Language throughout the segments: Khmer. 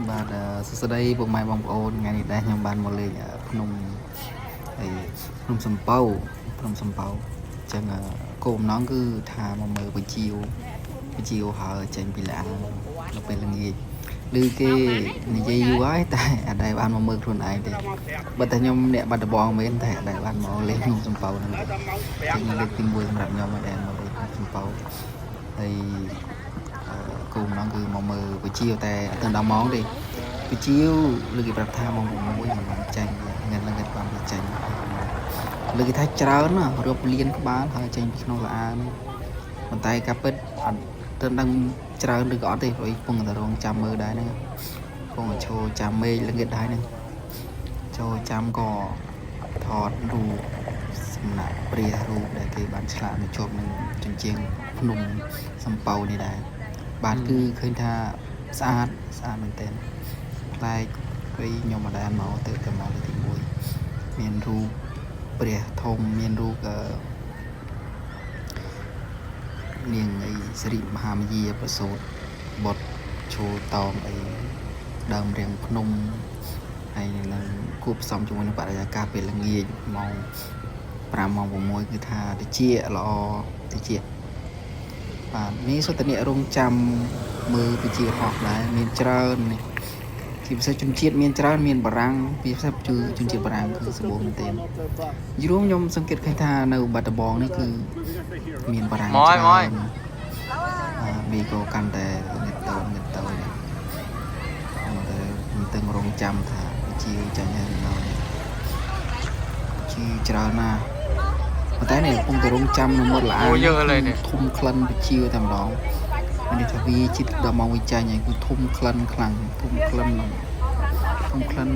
បាទសួស្តីពុកម៉ែបងប្អូនថ្ងៃនេះដែរខ្ញុំបានមកលេងភ្នំហើយភ្នំសំពៅភ្នំសំពៅអញ្ចឹងគោលបំណងគឺថាមកមើលបជាវបជាវហើចេញពីឡាននៅពេលល្ងាចឬគេនិយាយយូរហើយតែអត់ដែលបានមកមើលខ្លួនឯងទេបើតែខ្ញុំអ្នកបាត់ដំបងមែនតែអត់ដែលបានមកលេងភ្នំសំពៅហ្នឹងទេអញ្ចឹងលើកទី1សម្រាប់ខ្ញុំដែលមកលេងភ្នំសំពៅហើយគោលបំណងគឺមកមើលបជាវតែអត់ទាន់ដល់ម៉ោងទេ វិជាវលើកគេប្រាប់ថាម៉ោង6មិនបានចាញ់ងិតងិតបានវាចាញ់លើកគេថាច្រើនណាស់រាប់លានក្បាលហើយចេញពីក្នុងឡាហ្នឹងប៉ុន្តែការពិតអត់ទៅដឹងច្រើនឬក៏អត់ទេព្រោះកំពុងតែរងចាំមើលដែរហ្នឹងកំពុងតែឈរចាំមេឃល្ងិតដែរហ្នឹងចូលចាំក៏ថតរូបសំណាក់ព្រះរូបដែលគេបានឆ្លាក់នៅជាប់នឹងជញ្ជាំងភ្នំសំពៅនេះដែរបាទគឺឃើញថាស្អាតស្អាតមែនទែន ប្លែកព្រៃខ្ញុំម្ដងមកទៅតែមកលើកទី1មានរូបព្រះធំមានរូបនាងអីសិរិមហាមយាប្រសូតបុត្រឈោតោងអីដើមរាងភ្នំហើយនឹងគួបផ្សំជាមួយនឹងបរិយាកាសពេលល្ងាចម៉ោង5ម៉ោង6គឺថាតិចល្អតិចបាទនេះសុទ្ធតែអ្នករងចាំមើលពជាហោះដែរមានច្រើននេះ ជាពិសេសជនជាតិមានច្រើនមានបារាំងពិសេសជជនជាតិបារាំងគឺសម្បូរមែនទែនយូរខ្ញុំសង្កេតឃើញថានៅបាត់ដំបងនេះគឺមានបារាំង មក ច្រើ មក នបាទមីក៏កាន់តែងឹតទៅងឹតទៅនេះមកទៅមិនទឹងរងចាំថាជាចាញ់ហើយនៅនេះជាច្រើនណាស់ប៉ុន្តែនេះកំពុងតែរងចាំនៅមុតល្អ អូយើឡើយនេះ ធំក្លិនវិជាតែម្ដងមានន័យថាវាជិតដល់ម៉ោងវាចាញ់ហើយគឺធំក្លិនខ្លាំងធំក្លិនហ្មងធំក្លិន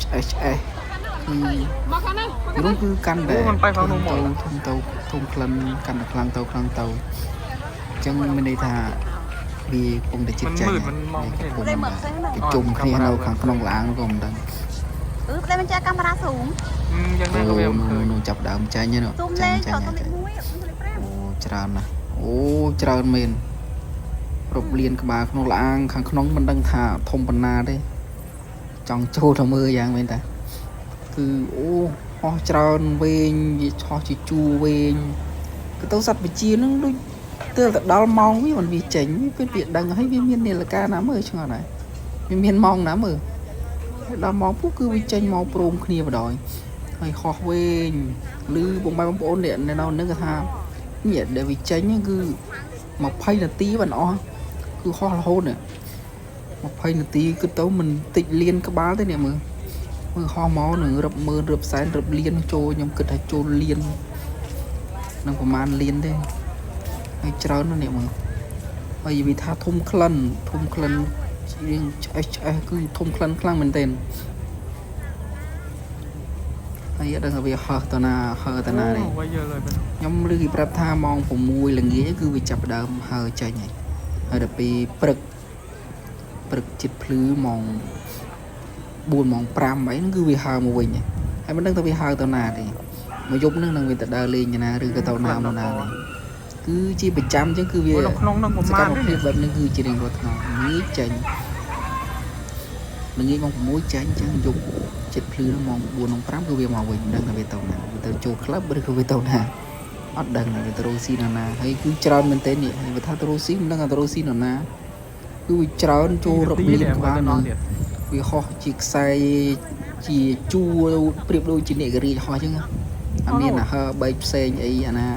ឆ្អេះឆ្អេះគឺរួមគឺកាន់តែ អូมันไปฝั่งนู้นหมด ទៅធំទៅធំក្លិនកាន់តែខ្លាំងទៅខ្លាំងទៅអញ្ចឹងមានន័យថាវាកំពុងតែជិតចាញ់ มันมืดมันมองไม่เห็น កំពុងតែប្រជុំគ្នានៅខាងក្នុងឡានក៏មិនដឹង អឺប្តីបញ្ជាកាមេរ៉ាស៊ូម យ៉ាងណា អូ ក៏វាមិនឃើញ នោះនោះចាប់ដើមចាញ់ហើយនោះ ស៊ូម ចា លេខ ញ់ចាញ់ ចូលទៅ ចាញ់ លេខ1ទៅលេខ5 អូច្រើនណាស់អូច្រើនមែនរាប់លានក្បាលក្នុងលាងខាងក្នុងមិនដឹងថាធំប៉ុណ្ណាទេចង់ចូលទៅមើលយ៉ាងមែនតាគឺអូហោះច្រើនវែងវាហោះជាជួរវែងគឺទៅសត្វវិជានឹងដូចទើបតែដល់ម៉ោងវាមិនវាចេញវាពេលវាដឹងហើយវាមាននាឡិកាណាមើលឆ្ងល់ដែរវាមានម៉ោងណាមើលហើយដល់ម៉ោងពុះគឺវាចេញមកព្រមគ្នាបណ្ដោយហើយហោះវែងឬបងប្អូនបងប្អូនអ្នកនៅនឹងគេថា នេះដែលវាចេញហ្នឹងគឺ20នាទីបានអស់គឺហោះរហូតនេះ20នាទីគឺទៅមិនតិចលៀនក្បាលទេនេះមើលមើលហោះមកនឹងរាប់ម៉ឺនរាប់សែនរាប់លានចូលខ្ញុំគិតថាចូលលាននឹងប្រហែលលានទេហើយច្រើនណាស់នេះមើលហើយវាថាធំក្លិនធំក្លិនរៀងឆ្អេះឆ្អេះគឺធំក្លិនខ្លាំងមែនទែនហើយអត់ដឹងថាវាហោះទៅណាហើទៅណាទេ អូវាយើឡើយបែប ខ្ញុំឮគេប្រាប់ថាម៉ោង6ល្ងាចគឺវាចាប់ផ្ដើមហើរចេញហើយហើយដល់ពេលព្រឹកព្រឹកជិតភ្លឺម៉ោង4ម៉ោង5អីហ្នឹងគឺវាហើរមកវិញហើយហើយមិនដឹងថាវាហើរទៅណាទេមកយប់ហ្នឹងនឹងវាទៅដើរលេងណាឬក៏ទៅណាមកណាទេគឺជាប្រចាំអញ្ចឹងគឺវា អូនៅក្នុងហ្នឹងប្រ ស ហែល កម្មភាពបែបនេះគឺជារៀងរាល់ថ្ងៃងាយចេញល្ងាចម៉ោង6ចេញអញ្ចឹងយប់ជិតភ្លឺហ្នឹងម៉ោង4ម៉ោង5គឺវាមកវិញមិនដឹងថាវាទៅណាវាទៅចូលក្លឹបឬក៏វាទៅណាអត់ដឹងថាវាទៅរកស៊ីនរណាហើយគឺច្រើនមែនទែននេះហើយបើថាទៅរកស៊ីមិនដឹងថាទៅរកស៊ីនរណាគឺវាច្រើនចូលរាប់លានក្បាលហ្នឹងវាហោះជាខ្សែជាជួរប្រៀបដូចជាអ្នកការីហោះអញ្ចឹងណាអត់មានអាហើបែកផ្សេងអីអាណា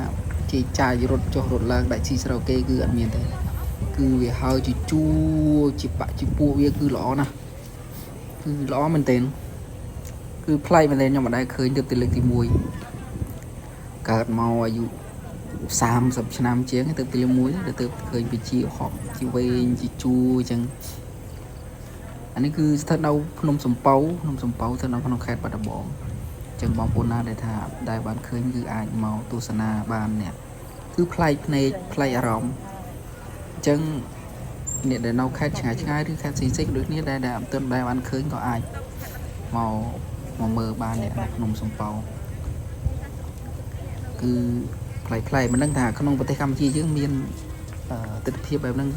ជាចាយរត់ចុះរត់ឡើងដាច់ស៊ីស្រូវគេគឺអត់មានទេគឺវាហើយជាជួរជាបាក់ជាពួកវាគឺល្អណាស់គឺល្អមែនទែនគឺប្លែកមែនទែនខ្ញុំមិនដែលឃើញទើបតែលើកទី1កើតមកអាយុ30ឆ្នាំជាងទើបទី1ដែលទើបឃើញវិជាហក់ជាវែងជាជួរអញ្ចឹងអានេះគឺស្ថិតនៅភ្នំសំពៅភ្នំសំពៅស្ថិតនៅក្នុងខេត្តបាត់ដំបងអញ្ចឹងបងប្អូនណាដែលថាដែលបានឃើញគឺអាចមកទស្សនាបាននេះគឺប្លែកភ្នែកប្លែកអារម្មណ៍អញ្ចឹងអ្នកដែលនៅខេត្តឆ្ងាយឆ្ងាយឬខេត្តផ្សេងៗដូចគ្នាដែលដែលអត់ទាន់ដែលបានឃើញក៏អាចមកមកមើលបាននេះនៅភ្នំសំពៅគឺប្លែកប្លែកមិនដឹងថាក្នុងប្រទេសកម្ពុជាយើងមានទស្សនវិជ្ជាបែបហ្នឹង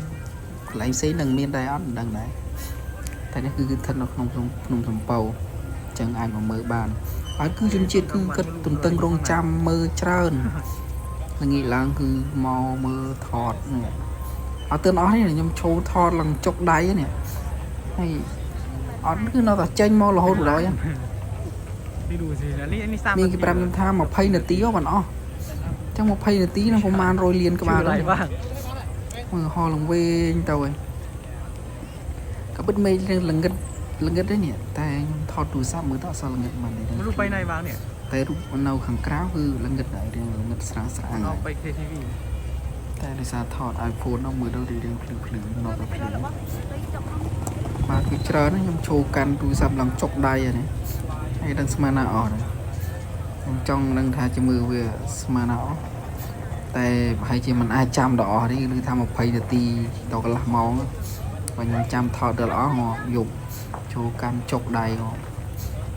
កន្លែងផ្សេងនឹងមានដែរអត់មិនដឹងដែរ។ តែនេះគឺគឺស្ថិតនៅក្នុងភ្នំសំពៅអញ្ចឹងអាចមកមើលបានហើយគឺជនជាតិគឺគិតទន្ទឹងរង់ចាំមើលច្រើនល្ងាចឡើងគឺមកមើលថតនេះអត់ទឿនអស់នេះខ្ញុំឈោថតឡើងចុកដៃនេះហើយអត់គឺនៅតែចេញមករហូតបណ្ដោយ นี่ดูสิอันนี้อันนี้สาม មានគេប្រាប់ខ្ញុំថា20នាទីហ៎បានអស់អញ្ចឹង20នាទីនឹងប្រហែល100លានក្បាល ชื่ออะไรบ้าง មើលហោះឡើងវែងទៅហើយក៏ពិតមេឃនឹងល្ងិតល្ងិតដែរនេះតែខ្ញុំថតទូរស័ព្ទមើលទៅអត់សូវល្ងិតមិនទេ ไม่รู้ไปไหนบ้างเนี่ย តែរូបនៅខាងក្រៅគឺល្ងិតដែររៀងល្ងិតស្រាលស្រាល เอาไป KTV តែដោយសារថត iPhone នោះមើលទៅរៀងភ្លឺភ្លឺនៅទៅភ្លឺបាទគឺច្រើនណាស់ខ្ញុំចូលកាន់ទូរស័ព្ទឡើងចុកដៃហ្នឹងហើយដឹងស្មានណាអស់ដែរខ្ញុំចង់ដឹងថាជាមើលវាស្មានណាអស់តែប្រហែលជាមិនអាចចាំដល់អស់ទេគឺថា20នាទីដល់កន្លះម៉ោងបើខ្ញុំចាំថតដល់អស់មកយប់ចូលកាន់ចុកដៃមក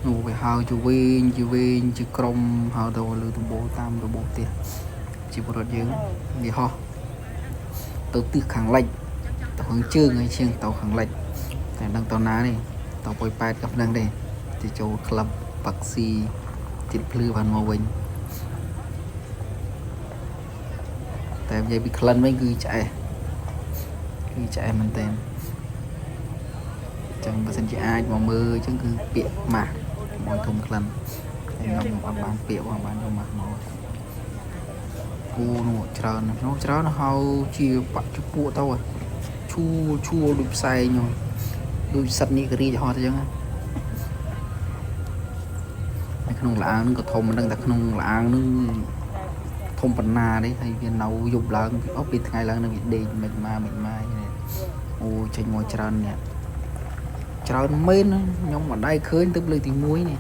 នោះវាហៅជាវែងជាវែងជាក្រុមហៅទៅលើដំបូលតាមដំបូលផ្ទះជាពលរដ្ឋយើងវាហោះទៅទិសខាងលិចទៅខាងជើងហើយជាងទៅខាងលិចតែមិនដឹងទៅណាទេទៅប៉ោយប៉ែតក៏មិនដឹងទេទៅចូលក្លឹបបាក់ស៊ីទៀតភ្លឺបានមកវិញតែនិយាយពីក្លិនវិញគឺឆ្អេះគឺឆ្អេះមែនតើចឹងបើសិនជាអាចមកមើលអញ្ចឹងគឺពាក្យម៉ាស់កុំឲ្យធំក្លិនហើយខ្ញុំអត់បានពាក្យបងបានយកម៉ាស់មកគូនោះច្រើនណាស់នោះច្រើនហៅជាបច្ចុពួកទៅហ៎ឈួលឈួលដូចផ្សែងហ្នឹងដូចសត្វនេះករីចហោះទៅអញ្ចឹងណានៅក្នុងលាងហ្នឹងក៏ធំមិនដឹងតែក្នុងលាងហ្នឹងធំប៉ុណ្ណាទេហើយវានៅយប់ឡើងអូពីថ្ងៃឡើងនឹងវាដេកមិនមកមិនមកនេះអូចេញមកច្រើននេះច្រើនមែនណាខ្ញុំមិនដែរឃើញទៅលើកទី1នេះ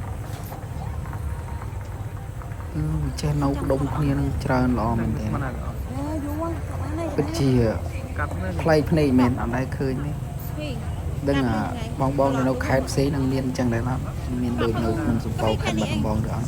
គឺវាចេះនៅផ្ដុំគ្នានឹងច្រើនល្អមែនទែន มันอะไรอ๋อ អឺយូរហ្នឹង ពិតជា กลับนั่น ប្លែកភ្នែកមែនអត់ដែរឃើញទេ ពី ដឹងអាបងបងនៅខេត្តផ្សេងនឹងមានអញ្ចឹងដែរបាទមានដូចនៅក្នុងសំពៅខេត្តបាត់ដំបងឬអត់